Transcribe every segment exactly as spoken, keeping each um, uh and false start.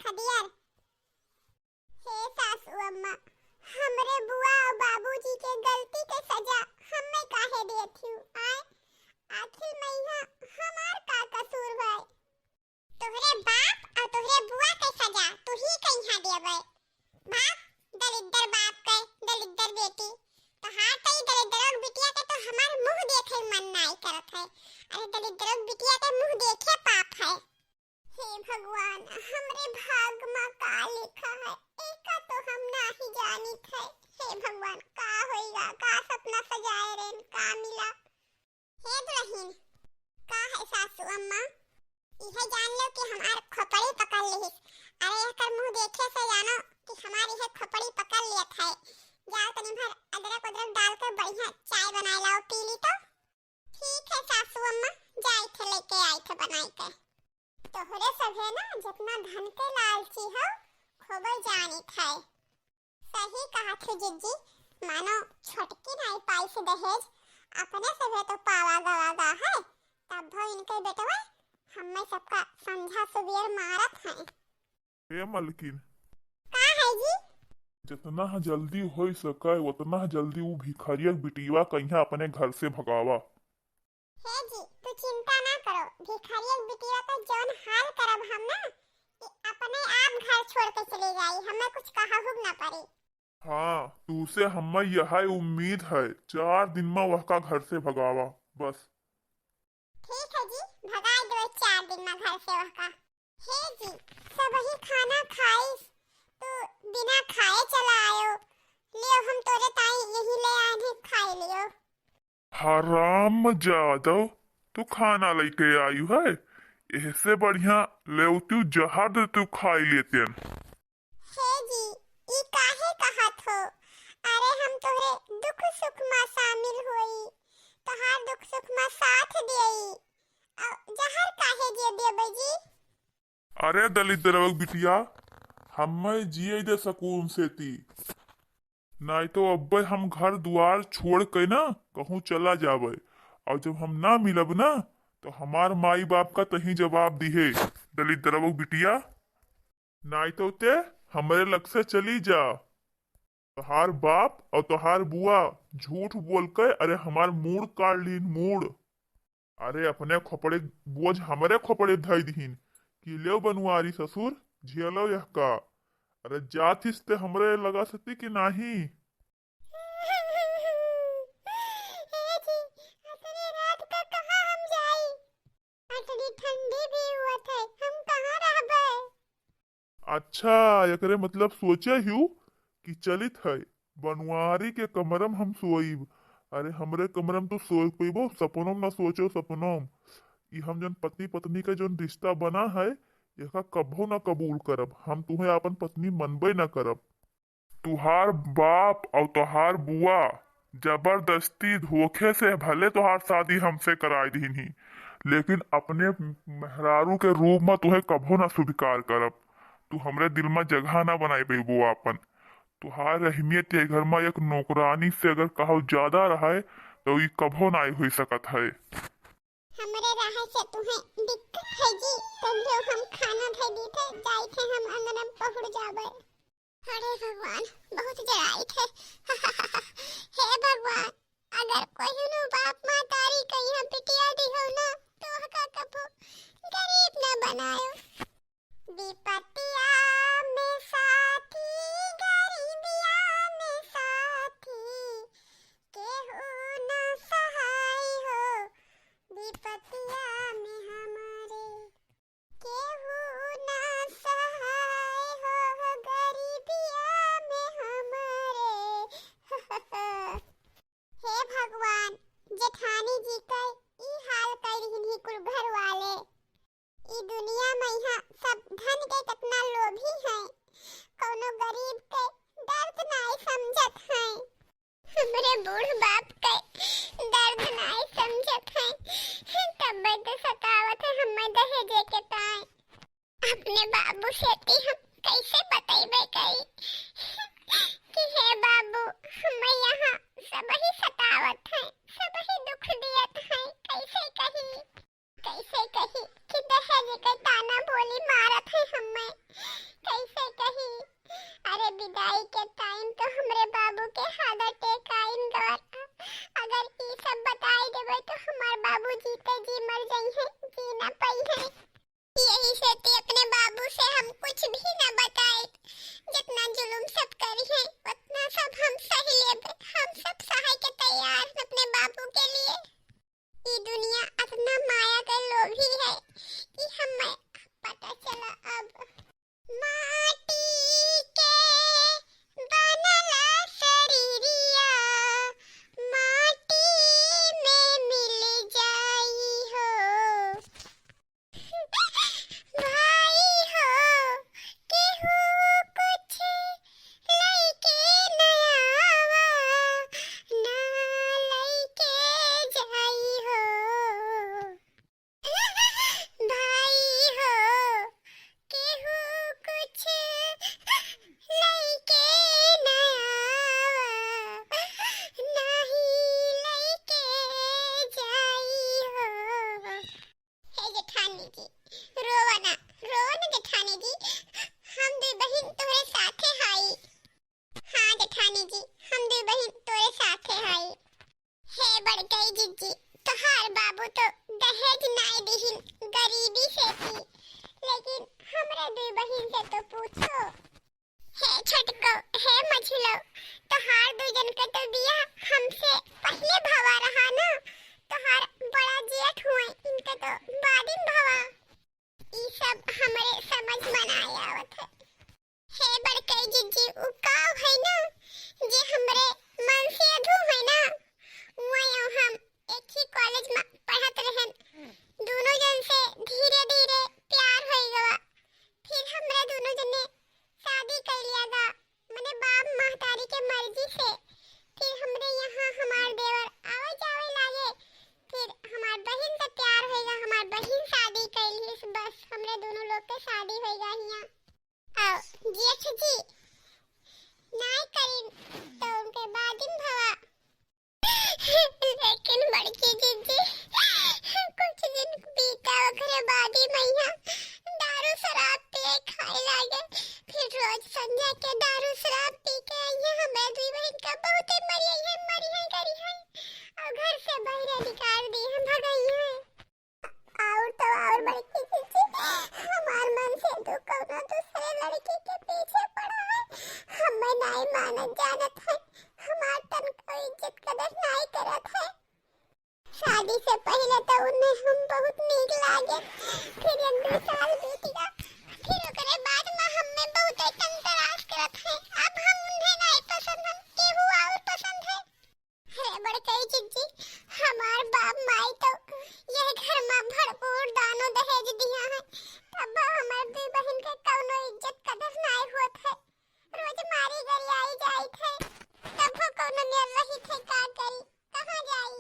खदियर। हे सासू अम्मा, हमरे बुआ और बाबूजी के गलती के सजा हम्मे काहे देत हू? आय, आखिर मइहाँ हमार का कसूर भाई? तोहरे बाप और तोहरे बुआ के सजा तू ही कइहाँ देबे। बाप, दलिद्दर बाप के, दलिद्दर बेटी। तोहार तो ई दलिद्दरों बिटिया के तो हमार मुँह देखे मन नाई करत है। अरे दलिद्दरों बिटिया के मुँह देखे पाप है। हे भगवान, हमरे भाग मा का लिखा है, एका तो हम नाही जानित है। हे भगवान, का होइगा, का सपना सजाए रेन, का मिला? हे दुलहिन, का है सासू अम्मा? इहे जान लो कि हमार खोपड़ी पकड़ लिहिस। अरे एकर मुँह देखे से जानो कि हमार इहे खोपड़ी पकड़ लियत है। जाओ तनी भर अदरक उदरक डाल के बढ़िया चाय बनाए लाओ, पी ली तो। ठीक है सासू अम्मा, जाई थे लेके आई थे बनाई के। तोहरे सभे ना जितना धन के लालची हो, खूबे जानित है। सही कहा थे जिज्जी, मानो छोटकी नाई पाई से दहेज, अपने सभे तो पावा गवा गा है, तब भो इनके बेटवा हम्मे सबका संझा सुबेर मारत हैं। ए मलकिन। का है जी? जितना जल्दी होइ सके, उतना जल्दी उ भिखरिया के बिटिया कइहाँ अपने घर से भगावा। हे जी, तू चिंता ना करो, भिखरिया के बिटिया का जौन हाल करब हम ना, कि अपने आप घर छोड़ के चली जाई, हमें कुछ कहहु ना पड़ी। हाँ, तूसे हम्मे यह उम्मीद है, चार दिन मा वहका घर से भगावा, बस। ठीक है जी, भगाई देवे चार दिन मा घर से वहका। हे जी, सबही खाना खाइस, तू बिना खाए चला आयो। ले हम तोरे ताई यही ले आए हैं, खाई लियो। हराम जादव, तू खाना लइके आयु है, एहसे बढ़िया लेवतू जहर दे तू खाई लेतेन। हे जी, ई काहे कहत हो? अरे हम तोहरे दुख सुख मा शामिल होई, तोहार दुख सुख मा साथ देई। अउ जहर काहे दे देबे जी? अरे दलिद्दरवा के बिटिया, हम्मे जिए दे सकून से ती, नाई तो अब्बे हम घर दुआर छोड़ के ना कहूँ चला जाबे, और जब हम ना मिलब ना तो हमार माई बाप का तहीं जवाब दिहे, दलिद्दरवा के बिटिया। नाई तो ते हमरे लग से चली जा। तोहार बाप और तोहार बुआ झूठ बोल के, अरे, हमार मूड़ काट लीन, मूड़। अरे, अपने खोपड़े बोझ हमरे खोपड़े धई दिहिन कि लेव बनवारी ससुर, झेलो यह का। अरे, जाथिस ते हमरे लगा सती कि नाही? हे जी, अतने रात का कहाँ हम जाई? अतनी ठंडी भी हुआ थे, हम कहाँ रहबे? अच्छा, एकरे मतलब सोचे हिउ कि चलित है, बनवारी के कमरम हम सोइब। अरे, हमरे कमरम तो सोए पइबो, सपनों में ना सोचो, सपनों में। ई हम जौन पति पत्नी का जौन रिश्ता बना है, एका कभो ना कबूल करब। हम तुहें आपन पत्नी मनबे ना करब। तुहार बाप और तुहार बुआ जबरदस्ती धोखे से भले तुहार शादी हमसे कराई दीन ही, लेकिन अपने मेहरारू के रूप में तुहें कभो ना स्वीकार करब। तू हमरे दिल में जगह ना बनाई पइबो आपन। तुहार अहमियत ये घर में एक नौकरानी से अगर कहो ज्यादा रहे, तो ई कभो ना होई सकत है। हमरे रहे से तुहें दिक्कत है जी, तभियो हम खाना धइ दी थे, जाई थे हम अंगना में पहुँच जाबे। अरे भगवान, बहुत जराई थे। हे भगवान, अगर कोई नु बाप महतारी कहीं हम पिटिया दी हो ना, तो हका कभो गरीब ना बनायो। विपतिया में साथी, गरीबिया में साथी, केहू ना सहाय हो, विपतिया में हमारे। केहू ना सहाय हो, गरीबिया में हमारे। हे भगवान, जेठानी जी के ई हाल कइ दिहिन ही कुल घर वाले। ई दुनिया में यहाँ सब धन के कितना लोभी हैं, कौनो गरीब के दर्द नाई समझत हैं। हमरे बूढ़ बाप के दर्द नाई समझत हैं, तब तो सतावत है हमें दहेजे के ताई। अपने बाबू से ती हम कैसे बतैबे कई कि हे बाबू, हमें यहाँ सबही सतावत हैं, सबही दुख दियत हैं, कैसे कही? कैसे कही कि दहेज के ताना बोली मारत है हमें जाए के टाइम तो हमरे बाबू के हार्ट अटैक आइन गवा था। अगर ई सब बताई देबे तो हमार बाबू जीते जी मर जाई हैं, जी ना पाई हैं। यही से ते अपने बाबू से हम कुछ भी ना बताए। जितना जुलुम सब करी हैं, उतना सब हम सही लेबे। हम सब सहाय के तैयार हैं अपने बाबू के लिए। ई दुनिया अतना माया के लोभी है कि हमें पता चला अब। माटी के बनल शरीरिया माटी में मिल जाई हो। भाई हो, केहू कुछ लइके न आवा, ना लइके जाई हो। भाई हो, केहू कुछ लइके न आवा, नाही लइके जाई हो। हे जेठानी जी, रोवा ना, रोवा ना जेठानी जी, हम दुई बहिन तोहरे साथे हई। हाँ जेठानी जी, हम दुई बहिन तोरे साथे हई। हे बड़कई जिज्जी, तोहार बाबू तो दहेज नाई दिहिन, गरीबी से थी, लेकिन हमरे दुई बहिन से तो पूछो। हे छोटको, हे मझिलो, तोहार दुई जन के तो बियाह हमसे पहिले भवा रहा ना, तोहार बड़ा जेठ हुए, इनके तो बादिन भवा। ई सब हमरे समझ में नाई आवत है। हे बड़कई जिज्जी, उ का है ना, जे हमरे मन से अधू है ना, वहीं हम एक ही कॉलेज में पढ़त रहन। दोनों जन से धीरे-धीरे प्यार होई गवा। फिर हमरे दोनों जने शादी कर लिया गा। मने बाप महतारी के मर्जी से। फिर हमरे यहाँ हमार देवर आवे जावे लागे। फिर हमार बहिन से प्यार होई गा, हमार बहिन शादी कर ली, बस हमरे दोनों लोग के शादी होई गा हियाँ। आओ, जेठ जी, नाई करीन तो उनके बादिन भवा। लेकिन बड़की जिज्जी, कुछ दिन बीता, ओकरे बादी मइहाँ दारू शराब पिए खाए लागे। फिर रोज संझा के दारू शराब पी के अइहें, हमें दुई बहिन का बहुते मरिहइँ, मरिहइँ, करिहइँ। और घर से बाहर निकाल दिहइँ, भगइहइँ। और तो और बड़की जिज्जी, हमार मन से तू कौनो दूसरे लड़की के पीछे पड़ा है, हमें नाई मानत जानत है, हमार तनको इज्जत कदर नाई करत है। शादी से पहिले तो उन्हें हम बहुत नीक लागे, फिर एक दो साल बीत गया, फिर ओकरे बाद में हमें बहुत तंग तराश करत है। अब हम उन्हें नाई पसंद, हम केहू और पसंद है। अरे बड़कई जिज्जी, हमार बाप माई तो यह घर में भरपूर दानो दहेज दिया है, तब हमार दुई बहिन के कौनो इज्जत कदर नाई होत है। रोज मारी गरियाई जाइत है, तब कौनो मेर रही थे, का करी, कहाँ जाई?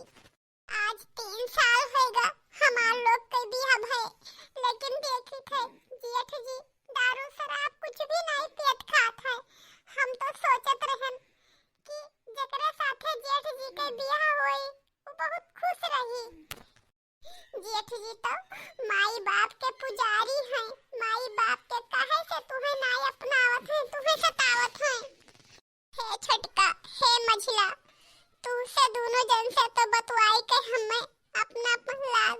आज तीन साल होएगा हमार लोग के बियाह भए, लेकिन देखी थे जेठ जी दारू शराब कुछ भी नाई पियत खात है। हम तो सोचत रहन कि जेकरे साथे जेठ जी के बियाह होई, उ बहुत खुश रही। जेठ जी तो माई बाप के पुजारी हैं, माई बाप के काहे से तुहें नाई अपनावत हैं, तुहें सतावत हैं। हे छोटका, हे मझिला, तू से दोनों जन से तो बतवाई के हमें अपना अपन लाग।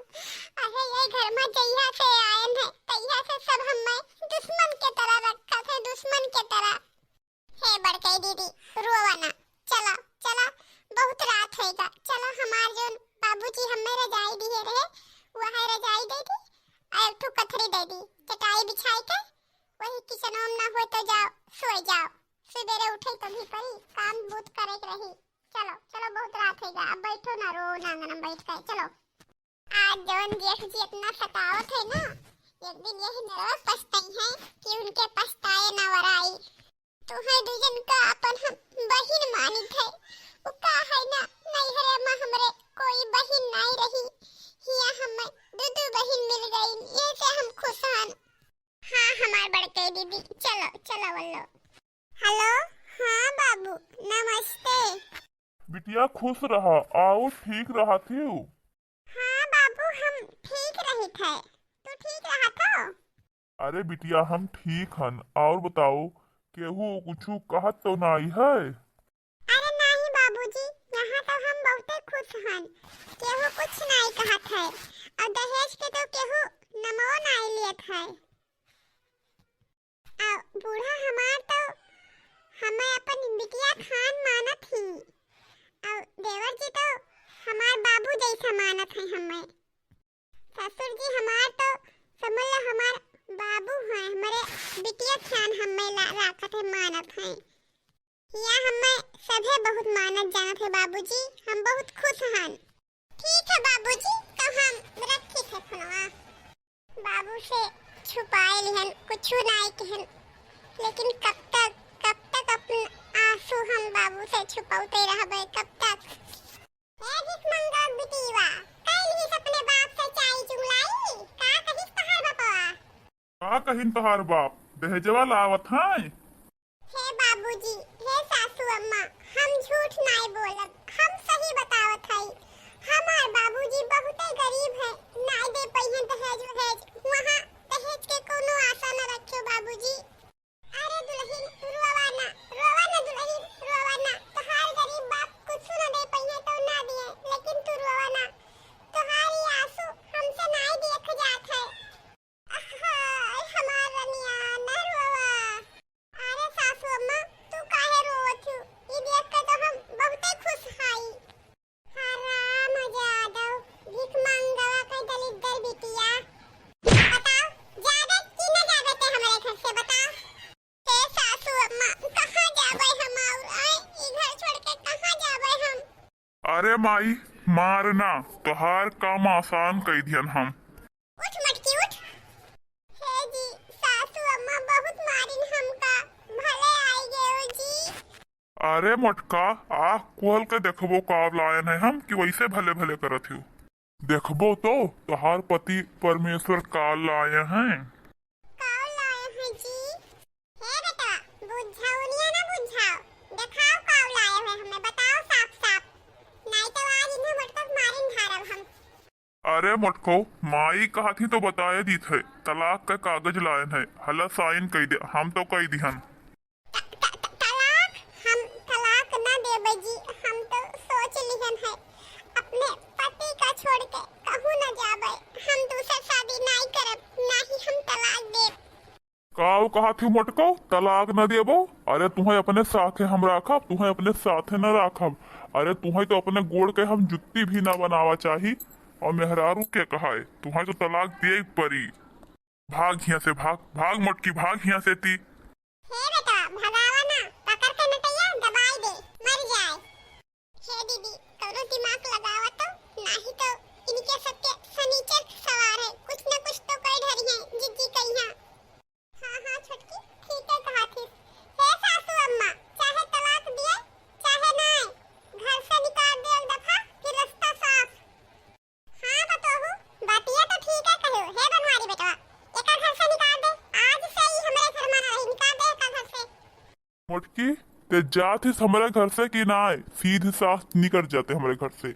अहे ये घर में जइया से आयन है, तइया से सब हमें दुश्मन के तरह रखत है, दुश्मन के तरह। हे बड़कई दीदी, रोवा ना। चला, चला, बहुत रात होएगा। चला, हमार जोन बाबूजी हमें रजाई दिए रहे, वह रजाई दे दी, और एक ठो कथरी दे दी, चटाई बिछाई के, वही किचन में ना हो तो जाओ, सोए जाओ। सुबेरे उठे तो भी परी, काम बूत करे के रही। चलो, चलो, बहुत रात होएगा, अब बैठो ना, रो ना आंगन में बैठ के, चलो। आज जौन जेठ जी इतना सतावत है ना, एक दिन यही नरवा पछताई है कि उनके पछताए ना वराई। तुहे दुजन का अपन हम बहिन मानित है। उ का है ना, नैहरे में हमरे कोई बहिन नाई रही, हिया हमें दू दू बहिन मिल गई, ये से हम खुश हन। हाँ, हमार बड़के दीदी, चलो, चलो बोलो। हेलो, हाँ बाबू, नमस्ते। बिटिया खुश रहा, और ठीक रहा थे। हाँ बाबू, हम ठीक रही थे, तू ठीक रहा था? अरे बिटिया, हम ठीक हन। और बताओ, केहू कुछु कहत तो नाई है? अरे नाहीं बाबूजी, यहाँ तो हम बहुते खुश हन, केहू कुछ नाई कहत है, और दहेज के तो केहू नमो नाई लेत है। और बूढ़ा हमार तो हमें अपन बिटिया खान मानत ही, और देवर जी तो हमार बाबू जैसा मानत है हमें। ससुर जी हमार तो समझ लो हमार बाबू हैं, हमारे बिटिया खान हमें ला-, राखत है, मानत हैं। यहाँ हमें सभे बहुत मानत जानत है बाबूजी, हम बहुत खुश हन। ठीक है बाबूजी, तो हम रखी थे फोनवा। बाबू से छुपाए लिहन, कुछ नाई कहन, लेकिन कब तक, कब तक अपन आंसू हम बाबू से छुपाते रहबे, कब तक? ए भिखमंगा बिटिया, कइलिस अपने बाप से चाई चुगलाई? का कहिस तोहार बपवा? का कहिन तोहार बाप? दहेजवा लावत हैं? हे बाबूजी, हे सासू अम्मा, हम झूठ नाई बोलब, हम सही बतावत हई। हमार बाबूजी बहुते गरीब है, नाई दे पइहें दहेज वहेज। वहाँ दहेज के कोनो आशा न रखियो बाबूजी। अरे दुलहिन, रोवा ना, रोवा ना दुलहिन, रोवा ना। तोहार गरीब बाप कुछु न दे पइहें तो ना दिए, लेकिन तू रोवा ना। तोहार ई आंसू हमसे नाई देख जात है। आहाय, हमार रनिया, ना रोवा। अरे सासू अम्मा, तू काहे रोवत हू? ई देख के तो हम बहुते खुश हई। हराम जादव, भीख मांगवा के दलिद्दर बिटिया। बताओ, जाबे कि न जाबे ते हमरे घर से, बताओ। हे सासू अम्मा, कहाँ जाबे हम और आए? ई घर छोड़ के कहाँ जाबे हम? अरे माई, मारना, तोहार काम आसान कई दिहन हम। उठ मटकी, उठ। हे जी, सासू अम्मा बहुत मारिन हमका, भले आई गयो जी। अरे मोटका, आँख खोल के देखबो का लायन है हम कि वैसे भले भले करत हो। देखबो तो तोहार पति परमेश्वर का लाए हैं। का लाए हैं जी? हे बेटा, बुझाउनिया ना बुझाओ, देखाओ का लाए हैं हमें, बताओ साफ साफ, नहीं तो आज इन्हें मोटका मारिन धारब हम। अरे मोटको, माई कहत ही तो बताए दीत है, तलाक का कागज लायन है, हला साइन कई दे, हम तो कई दिहन। त-, त-, त-, तलाक? हम तलाक न देबे जी, हम तो सोच लिहन है, अपने पति का छोड़ के कहूँ न जाबे, हम दूसर शादी नाई करब, ना ही हम तलाक देब। काव कहत ही मोटको, तलाक न देबो? अरे तुहें अपने साथे हम राखब, तुहें अपने साथे न राखब। अरे तुहें तो अपने गोड़ के हम जुत्ती भी न बनावा चाही, और मेहरारू के कहाए, तुहें तो तलाक दिए परी। भाग हियाँ से, भाग, भाग मोटकी, भाग हियाँ से ती। हे बेटा, भगावा ना, पकड़ के नटैया दबाई दे, मर जाए। हे दीदी, कौनो दिमाग लगावा तो, नाही तो इनके सबके सनीचर सवार है, कुछ न कुछ तो कई डरिहैं, जिज्जी कहिहैं। हाँ, हाँ, छोटकी, ठीक है कहा थी। हे सासू अम्मा, चाहे तलाक दिए, चाहे नाय, घर से निकाल दे एक दफा, फिर रास्ता साफ। हाँ बतोहू, बतिया तो ठीक है कहो। हे बनवारी बेटवा, एकर घर से निकाल दे, आज से ही हमरे घर में ना रही, निकाल दे एकर घर से। मोटकी, ते जात हिस हमरे घर से कि नाय? सीधे साफ निकर जाते हमरे घर से।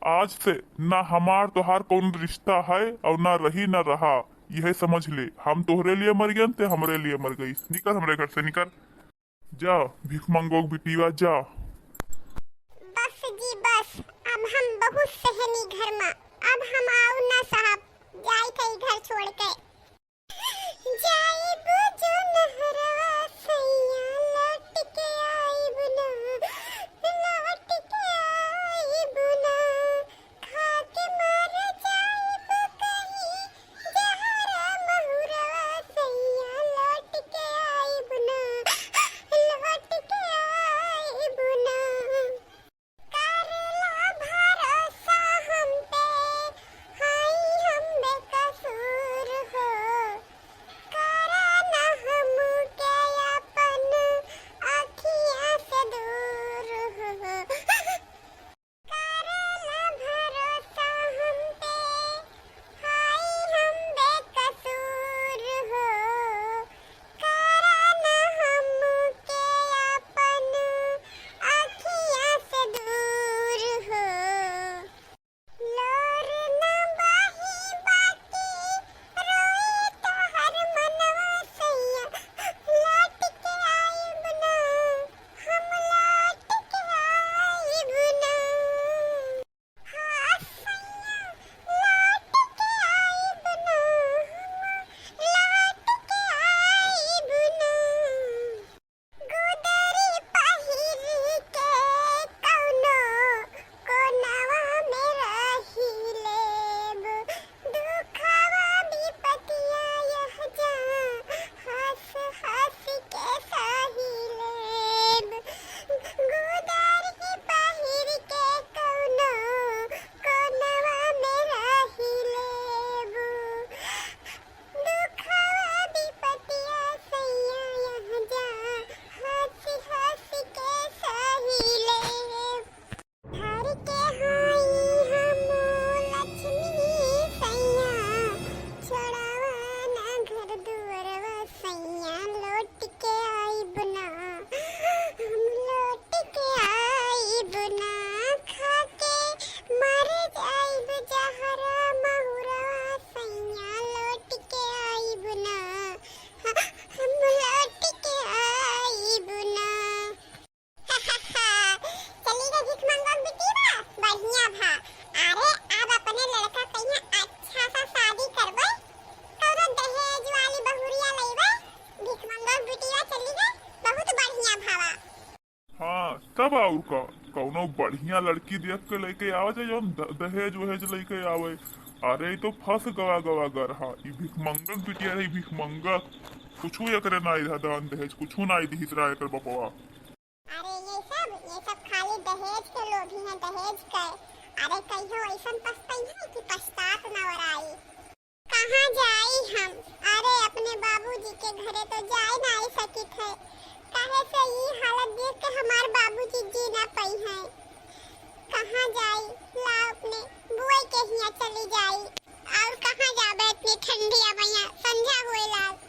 आज से ना हमार तोहार कौन रिश्ता है और ना रही ना रहा, यह समझ ले। हम तोहरे लिए मर गयन, ते हमरे लिए मर गई। निकर हमरे घर से, निकर। जा, भीख मंगोक बिटिया, जा। बस जी बस, अब हम बहुत सहनी घर मा, अब हम आऊ ना साहब, जाई थे घर छोड़ के। जाइब जो नहरवा सैया लौट के आइब ना, लौट के आइब ना, खा के मर जाइब कहीं जहर महुरवा सैया लौट के आइब ना, लौट के आइब ना। करला भरोसा हम पे, हाय हम बेकसूर हो। तब और का, कौनो बढ़िया लड़की देख के लइके आवा जाए, जौन द-, दहेज वहेज लइके आवे। अरे, ई तो फंस गवा गवा गरहा, ई भिखमंगक बिटिया रही, भिखमंगक। कुछू एकरे नाई रहा दान दहेज, कुछू नाई दिहित रहा एकर बपवा। अरे, ये सब, ये सब खाली दहेज के लोभी हैं, दहेज के। अरे, कहियो ऐसन पछतइहैं कि पछतात न ओराई। कहाँ जाई हम? अरे, अपने बाबूजी के घरे तो जाए नाई सकित है, काहे से ई हालत देख के हमार बाबूजी जी ना पइहैं। कहाँ जाई? ला, अपने बुआ के हियाँ चली जाई। और कहाँ जाबे इतनी ठंडिया मैया, संझा होए लाल।